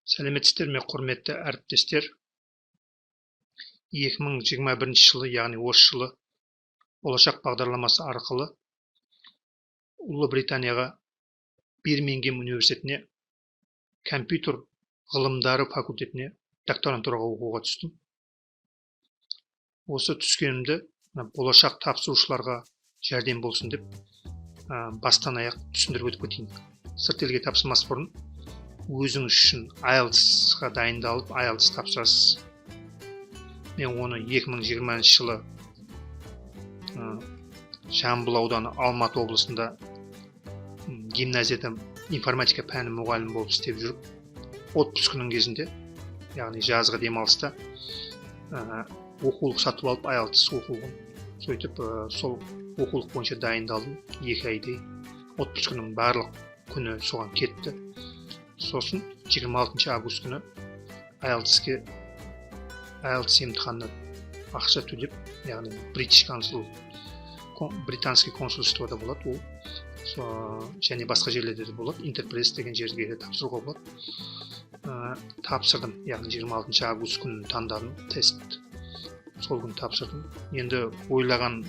Сәлеметсіздер ме, құрметті әріптестер! 2021 жылы, яғни осы жылы, Болашақ бағдарламасы арқылы Ұлыбританияға, Бирмингем университетіне, компьютер ғылымдары факультетіне докторантураға оқуға түстім. Осы түскенімді болашақ тапсырушыларға жәрдем болсын деп бастан аяқ түсіндіріп өтіп кетейін. Сырт елге тапсырмас бұрын өзіңіз үшін IELTS-қа дайындалып, IELTS тапсырасыз. Мен оны 2020 жылы Жамбыл ауданы, Алматы облысында гимназияда информатика пәні мұғалімі болып істеп жүріп, отпускінің кезінде, яғни жазғы демалыста оқулық сатып алып, IELTS оқулығын, сөйтіп сол оқулық бойынша дайындалдым. 2 айдай отпускінің барлық күні соған кетті. Сосын 26 август күні IELTS емтиханына ақша төлеп, яғни British Council, британский консульствода болады ол және басқа жерлерде де болады, Интерпресс деген жерге де тапсыруға болады. Тапсырдым, яғни 26 август күнін таңдадым, тест сол күні тапсырдым. Енді ойлаған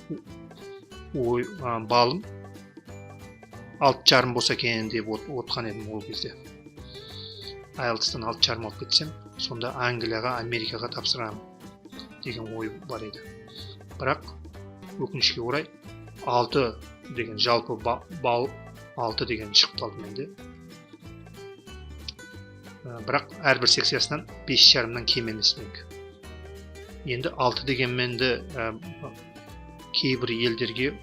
ой, балым 6,5 болса екен деп отқан едім ол кезде. IELTS-тан 6,5 алып кетсем, сонда Англияға, Америкаға тапсырамын деген ой бар еді. Бірақ өкінішке орай, 6 деген жалпы балл, 6 деген шығып қалды менде. Бірақ әрбір секциясынан 5,5-нан кем емес менікі. Енді 6 дегенмен де кейбір елдерге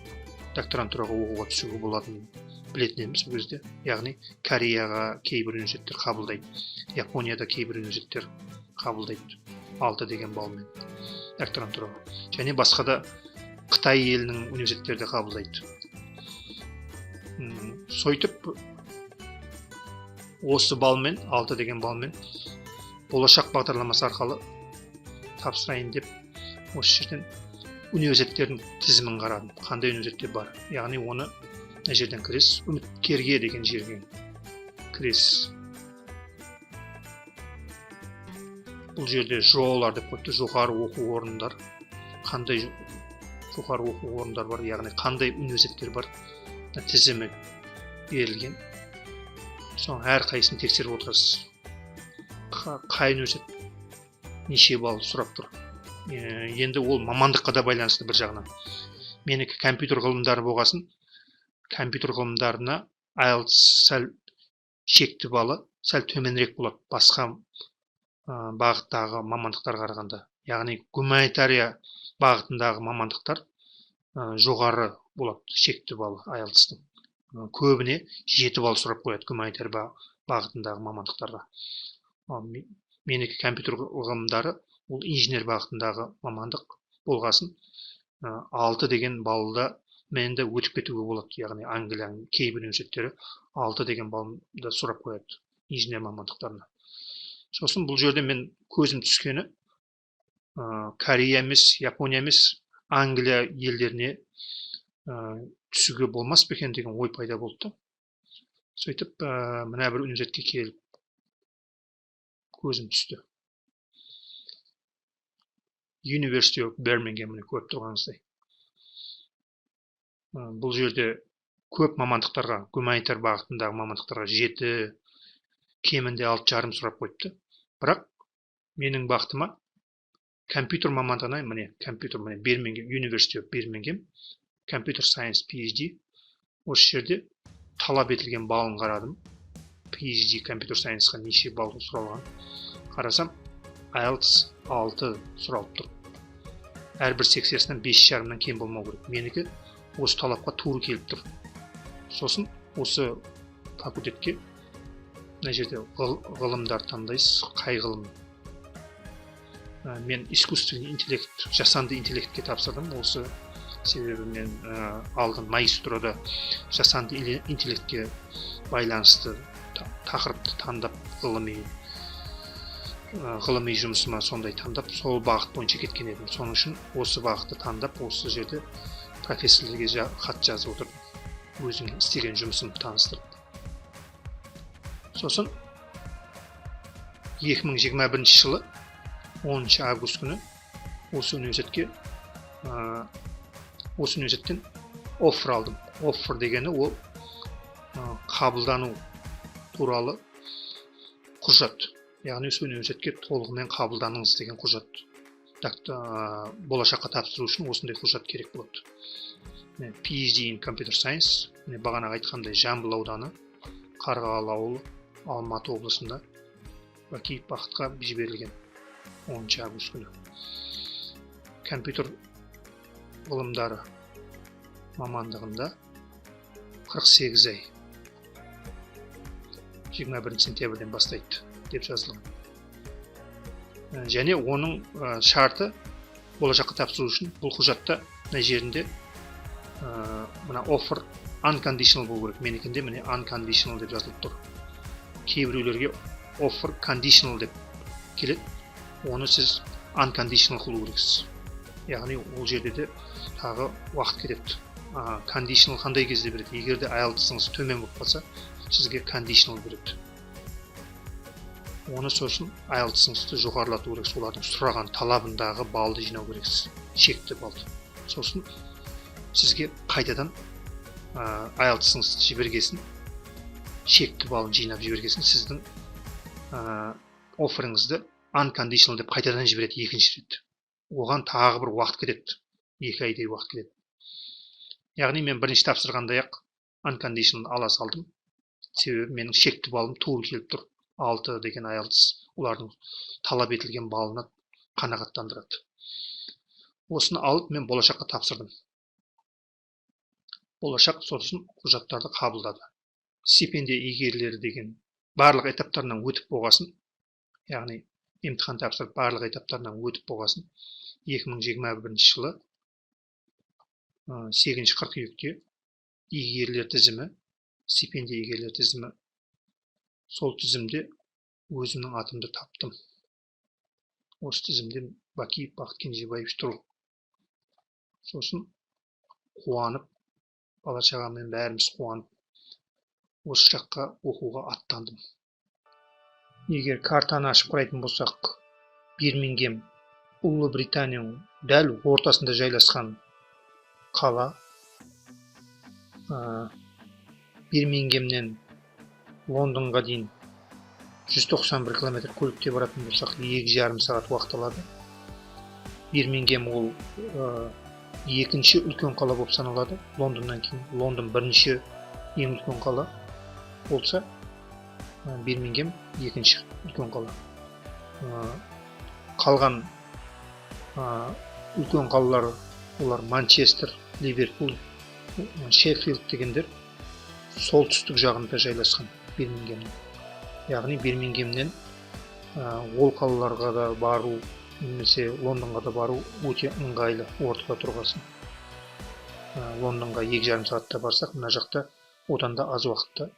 докторантураға оқуға түсуге болатынын білетін едім сол кезде. Яғни Кореяға кейбір университеттер қабылдайды, Японияда кейбір университеттер қабылдайды 6 деген баллмен докторантураға және басқа да Қытай елінің университеттері де қабылдайды. Сөйтіп осы балмен, 6 деген балмен, Болашақ бағдарламасы арқылы тапсырайын деп осы жерден университеттердің тізімін қарадым, қандай университеттер бар. Яғни оны мына жерден кіресіз, «Үміткерге» деген жерге кіресіз. Бұл жерде ЖОО-лар деп қойыпты, жоғары оқу орындар. Қандай жоғары оқу орындар бар, яғни қандай университеттер бар, мына тізімі берілген. Соның әрқайсысын тексеріп отырасыз, қай университет неше балл сұрап тұр. Енді ол мамандыққа да байланысты бір жағынан. Менікі компьютер ғылымдары болғасын, компьютер ғылымдарына IELTS сәл шекті балы сәл төменірек болады басқа бағыттағы мамандықтарға қарағанда. Яғни гуманитария бағытындағы мамандықтар жоғары болады шекті балы IELTS-тың. Көбіне 7 балл сұрап қояды гуманитар бағытындағы мамандықтарға. Ал менікі компьютер ғылымдары, ол инженер бағытындағы мамандық болғасын, 6 деген баллда мен де өтіп кетуге болады. Яғни Англияның кейбір университеттері 6 деген баллды сұрап қояды инженер мамандықтарына. Сосын бұл жерде мен көзім түскені Корея емес, Япония емес, Англия елдеріне түсуге болмас па екен деген ой пайда болды да. Сөйтіп мына бір университетке келіп көзім түсті, University of Birmingham. Міне, көріп тұрғаныңыздай, бұл жерде көп мамандықтарға, гуманитар бағытындағы мамандықтарға 7, кемінде 6,5 сұрап қойыпты. Бірақ менің бақытыма, компьютер мамандығына, міне, компьютер, міне, Бирмингем, University of Birmingham, Computer Science PhD. Осы жерде талап етілген балын қарадым. PhD Computer Science-ға неше балл сұралған, қарасам, IELTS 6 сұралып тұр. Әрбір секциясынан 5,5-нан кем болмау керек. Менікі осы талапқа тура келіп тұр. Сосын осы факультетке мына жерде ғылымдар таңдайсыз, қай ғылым. Мен искусственный интеллект, жасанды интеллектке тапсырдым осы, себебі мен алдын магистратурада жасанды интеллектке байланысты тақырыпты таңдап, ғылыми жұмысыма сондай таңдап, сол бағыт бойынша кеткен едім. Соның үшін осы бағытты таңдап, осы жерде профессорлерге хат жазып отырдым, өзім істеген жұмысымды таныстырып. Сосын 2021 жылы 10 август күні осы университетке, осы университеттен оффер алдым. Оффер дегені ол қабылдану туралы құжат, яғни осы университетке толығымен қабылданыңыз деген құжат. Болашаққа тапсыру үшін осындай құжат керек болады. Міне, PhD in Computer Science. Міне, бағана айтқандай, Жамбыл ауданы, Қарғалы ауылы, Алматы облысында Бакиев Бақытқа жіберілген 10 август күні. Компьютер ғылымдары мамандығында 48 ай, 21 сентябрьден бастайды деп жазылған. Және оның шарты болашаққа тапсыру үшін бұл құжатта мына жерінде мына offer unconditional болу керек. Менікінде, міне, unconditional деп жазылып тұр. Кейбіреулерге offer conditional деп келеді, оны сіз unconditional қылу керексіз. Яғни ол жерде де тағы уақыт кетеді. Conditional қандай кезде береді? Егер де IELTS-ыңыз төмен болып қалса, сізге conditional береді. Оны сосын IELTS-ыңызды жоғарылату керек, олардың сұраған талабындағы баллды жинау керексіз, шекті баллды. Сосын сізге қайтадан IELTS-ыңызды жібергесін, шекті балын жинап жібергесін, сіздің офферіңізді unconditional деп қайтадан жібереді екінші рет. Оған тағы бір уақыт кетеді, 2 айдай уақыт кетеді. Яғни мен бірінші тапсырғандай ақ unconditional ала салдым, себебі менің шекті балым тура келіп тұр. 6 деген IELTS олардың талап етілген балына қанағаттандырады. Осыны алып, мен Болашаққа тапсырдым. Болашақ сосын құжаттарды қабылдады. Стипендия иегерлері деген барлық этаптарынан өтіп болғасын, яғни емтихан тапсырып, барлық этаптарынан өтіп болғасын, 2021 жылы 8 қыркүйекте иегерлер тізімі, стипендия иегерлер тізімі, сол тізімде өзімнің атымды таптым. Осы тізімде Бакиев Бақыт Кенжебаевич тұр. Сосын қуанып, бала шағаммен бәріміз қуанып, осы жаққа оқуға аттандым. Егер картаны ашып қарайтын болсақ, Бирмингем Ұлыбританияның дәл ортасында жайласқан қала. Бирмингемнен Лондонға дейін 191 километр, көлікте баратын болсақ, 2,5 сағат уақыт алады. Бирмингем ол екінші үлкен қала болып саналады Лондоннан кейін. Лондон бірінші ең үлкен қала болса, Бирмингем екінші үлкен қала. Қалған үлкен қалалар олар Манчестер, Ливерпуль, Шеффилд дегендер солтүстік жағында жайласқан Бирмингемнің. Яғни Бирмингемнен ол қалаларға да бару немесе Лондонға да бару өте ыңғайлы ортада тұрғасын. Лондонға 2,5 сағатта барсақ, мына жақта одан да аз уақытта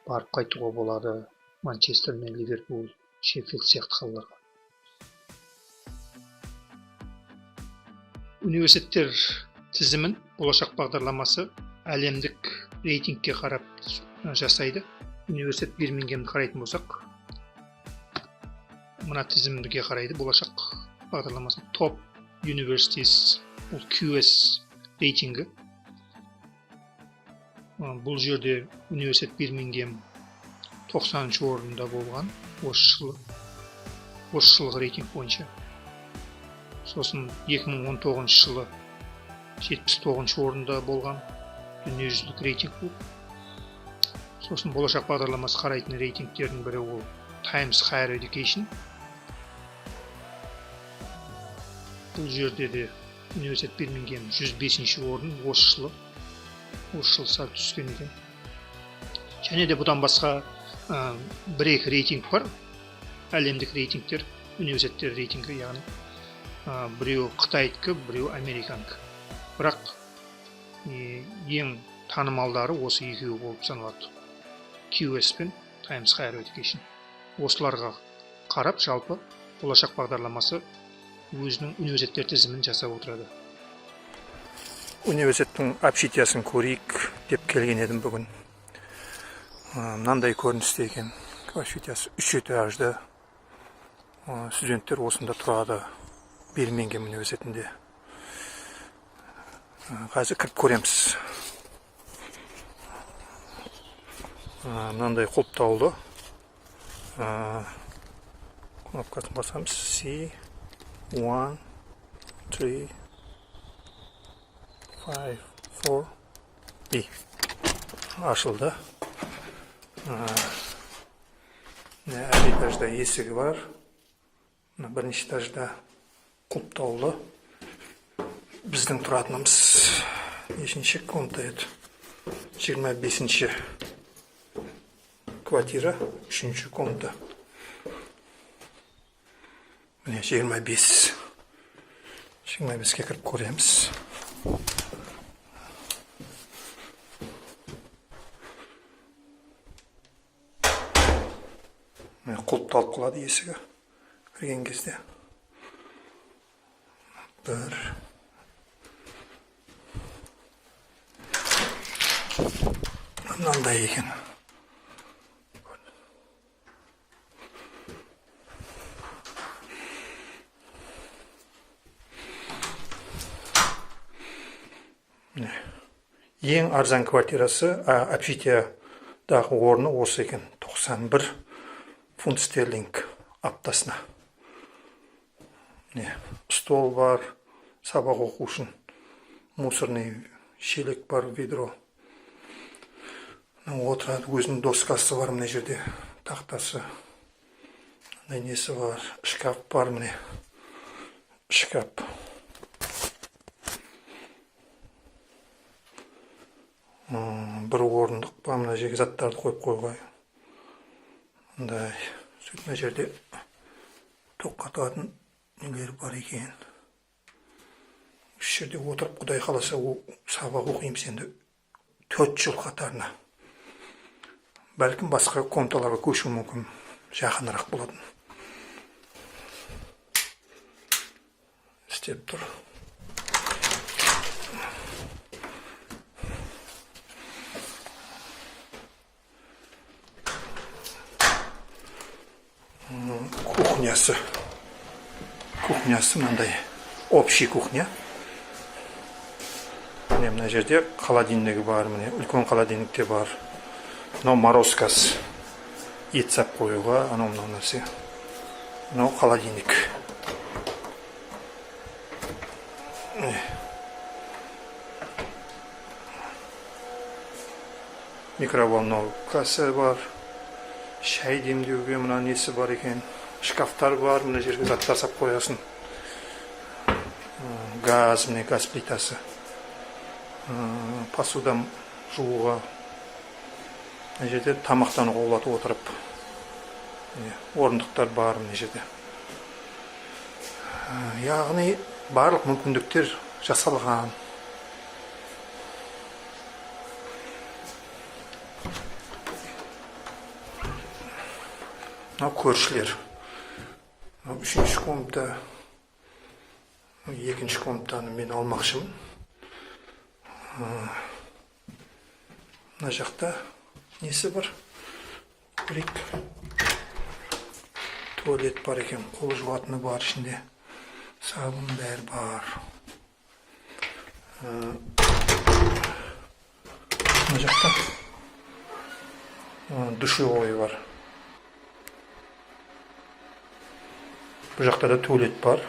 барып қайтуға болады Манчестер мен Ливерпуль, Шеффилд сияқты қалаларға. Университеттер тізімін Болашақ бағдарламасы әлемдік рейтингке қарап жасайды. Университет Бирмингемді қарайтын болсақ, мына тізімге қарайды Болашақ бағдарламасы. Top Universities, бұл QS рейтингі. Бұл жерде университет Бирмингем 90 орында болған осы жылы, осы жылғы рейтинг бойынша. Сосын 2019 жылы 79 орында болған, дүниежүзілік рейтинг бұл. Сосын Болашақ бағдарламасы қарайтын рейтингтердің бірі ол Times Higher Education. Бұл жерде де университет Бирмингем 105 орын осы жылы, осы жылы сәл түскен екен. Және де бұдан басқа бір екі рейтинг бар, әлемдік рейтингтер, университеттер рейтингі, яғни біреуі қытайдікі, біреуі американікі. Бірақ ең танымалдары осы екеуі болып саналады: QS пен Times Higher Education. Осыларға қарап, жалпы Болашақ бағдарламасы өзінің университеттер тізімін жасап отырады. Университеттің общежитиясын көрейік деп келген едім бүгін. Мынандай көріністе екен общежитиясы, үш этажды. Студенттер осында тұрады, Бирмингем университетінде. Қазір кіріп көреміз. Мынандай құлыптаулы. Кнопкасын басамыз. C 1 3 5 4 B. Ашылды. Міне, әр этажда есігі бар. Мына бірінші этажда құлыптаулы. Біздің тұратынымыз нешінші комната еді? 25-ші квартира, үшінші комната. Міне, 25. 25-ке кіріп көреміз. Міне, құлыпталып қалады есігі кірген кезде. Бір. Мынандай екен. Міне. Ең арзан квартирасы, общежитиядағы орны осы екен. 91 фунт стерлинг аптасына. Міне, стол бар, сабақ оқу үшін. Мусорный шелек бар, ведро. Мына отырады, өзінің доскасы бар мына жерде, тақтасы. Мынандай несі бар, шкаф бар, міне. Шкаф. Бір орындық па, мына жерге заттарды қойып қоюға. Мындай. Сөйтіп, мына жерде тоққа тағатын нелер бар екен. Осы жерде отырып, Құдай қаласа, сабақ оқимыз енді 4 жыл қатарына. Бәлкім, басқа комнаталарға көшу мүмкін, жақынырақ болатын. Істеп тұр. Кухнясы. Кухнясы мынандай общий кухня. Міне, мына жерде холодильнигі бар, міне, үлкен холодильник те бар. Мынау морозкасы. Ет сап қоюға, анау мынау нәрсе. Мынау холодильник. Міне. Микроволновкасы бар. Шай демдеуге мына несі бар екен. Шкафтар бар, мына жерге заттар сап қоясың. Газ, міне, газ плитасы. Посуда жууға. Мына жерде тамақтануға болады отырып. Міне, орындықтар бар мына жерде. Яғни барлық мүмкіндіктер жасалған. Мынау көршілер. Мынау үшінші комната. Екінші комнатаны мен алмақшымын. Мына жақта несі бар? Көрейік. Туалет бар екен, қол жуатыны бар ішінде. Сабын, бәрі бар. Мына жақта душевой бар. Бұл жақта да туалет бар.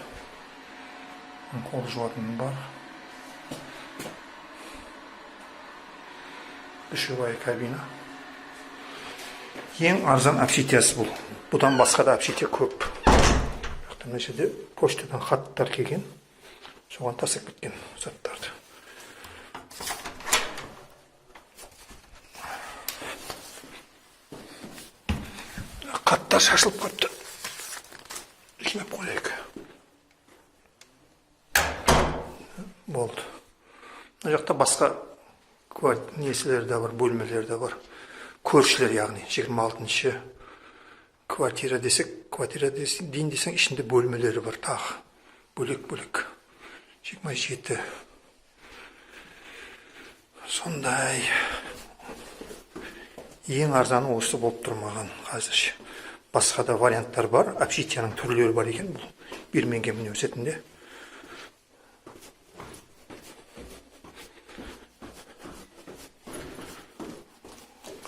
Қол жуатын бар. Душевая кабина. Ең арзан общежитиясы бұл. Бұдан басқа да общежитие көп. Жақта мына жерде почтадан хаттар келген. Соған тастап кеткен заттарды. Хаттар шашылып қойыпты. Жинап қояйық. Болды. Мына жақта басқа несілер де бар, бөлмелер де бар. Көршілер, яғни 26 квартира десек, квартира дейін десең, ішінде бөлмелері бар тағы. Бөлек-бөлек. 27. Сондай. Ең арзаны осы болып тұр маған қазірше. Басқа да варианттар бар, общежитияның түрлері бар екен бұл Бирмингем университетінде.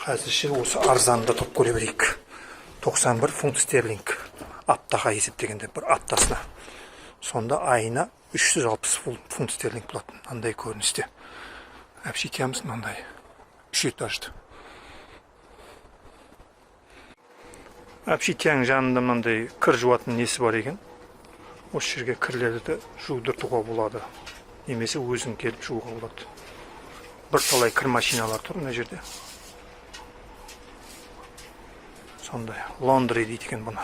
Қазірше осы арзанында тұрып көре берейік. 91 фунт стерлинг аптаға есептегенде, бір аптасына. Сонда айына 360 фунт стерлинг болады. Мынандай көріністе общежитиямыз, мынандай үш этажды. Общежитияның жанында мынандай кір жуатын несі бар екен. Осы жерге кірлерді жудыртуға болады немесе өзің келіп жууға болады. Бірталай кір машиналар тұр мына жерде. Сондай laundry дейді екен бұны.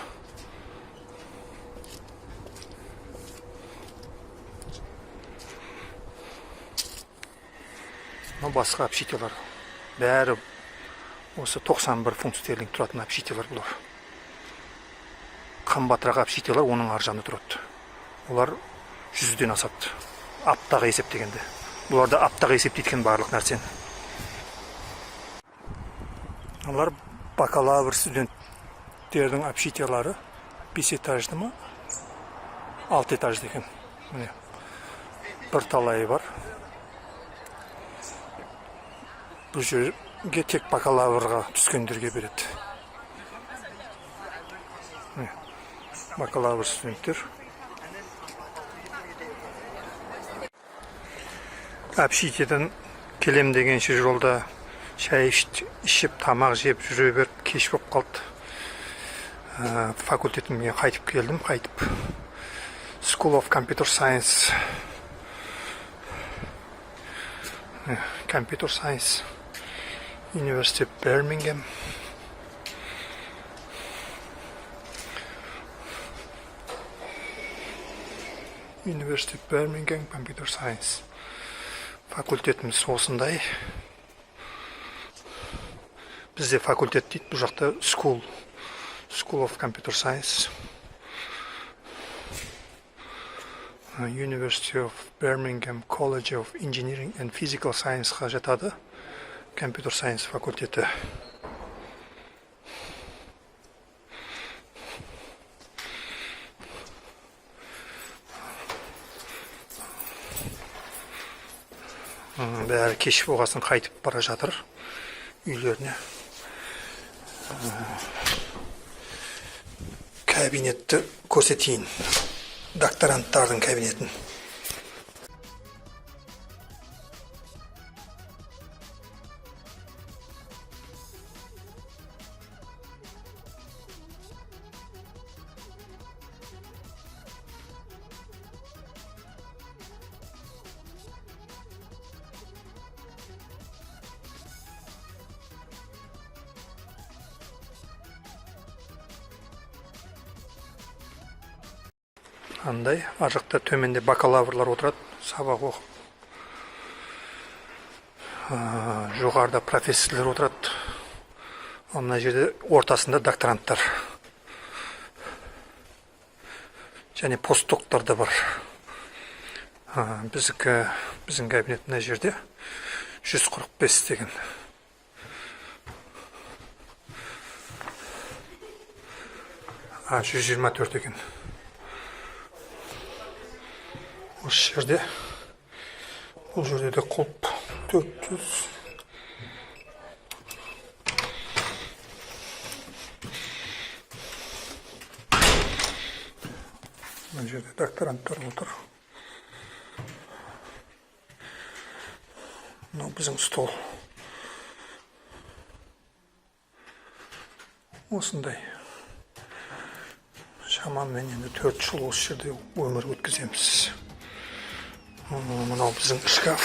Мынау басқа общежитиялар, бәрі осы 91 фунт стерлинг тұратын общежитиялар бұлар. Қымбатырақ общежитиялар оның ар жағында тұрады, олар 100-ден асады аптаға есептегенде. Бұларда аптаға есептейді екен барлық нәрсені. Олар бакалавр студенттердің общежитиялары, бес этажды ма, алты этажды екен. Міне, бірталайы бар. Бұл жерге тек бакалаврға түскендерге береді. Міне, бакалавр студенттер. Общежитиеден келем дегенше жолда шай ішіп, тамақ жеп жүре беріп, кеш болып қалды. Факультетіме қайтып келдім қайтып. School of Computer Science. Computer Science, University of Birmingham. University of Birmingham Computer Science факультетіміз осындай. Бізде факультет дейді, бұл жақта School of Computer Science, University of Birmingham College of Engineering and Physical Scienceға жатады Computer Science факультеті. Бәрі кеш болғасын қайтып бара жатыр үйлеріне. Кабинетті көрсетейін, докторанттардың кабинетін. Андай ар жақта төменде бакалаврлар отырады сабақ оқып. Жоғарыда профессорлар отырады, ал мына жерде ортасында докторанттар және постдоктар да бар. Біздікі, біздің кабинет мына жерде, 145 деген. А, 124 екен. Осы жерде, бұл жерде де құлып 400. Мына жерде докторанттар отыр. Мынау біздің стол. Осындай. Шамамен енді 4 жыл осы жерде өмір өткіземіз. Мынау біздің шкаф.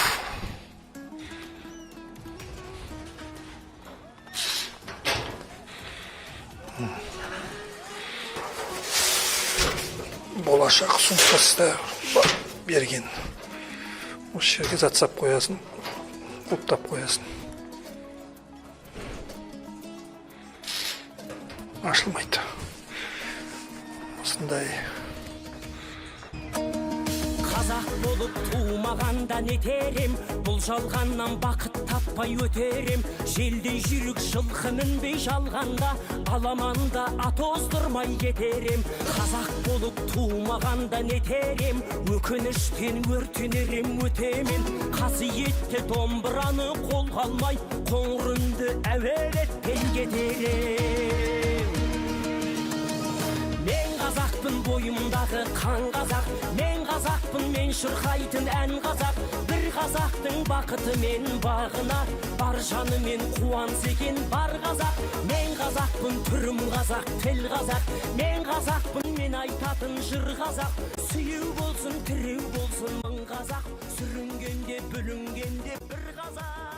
Болашақ сумкасы да берген. Осы жерге зат сап қоясың, құлыптап қоясың, ашылмайды. Осындай. Қазақ болып тумағанда нетер ем, бұл жалғаннан бақыт таппай өтер ем. Желдей жүйрік жылқы мінбей жалғанда, аламанда ат оздырмай кетер ем. Қазақ болып тумағанда нетер ем, өкініштен өртенер ем өтемен. Қасиетті домбыраны қолға алмай, қоңыр үнді әуелетпей кетер ем. Мен қазақпын, бойымдағы қан қазақ. Мен қазақпын, мен шырқайтын ән қазақ. Бір қазақтың бақыты мен бағына бар жанымен қуанса екен бар қазақ. Мен қазақпын, түрім қазақ, тіл қазақ. Мен қазақпын, мен айтатын жыр қазақ. Сүйеу болсын, тіреу болсын мың қазақ, сүрінгенде, бүлінгенде бір қазақ.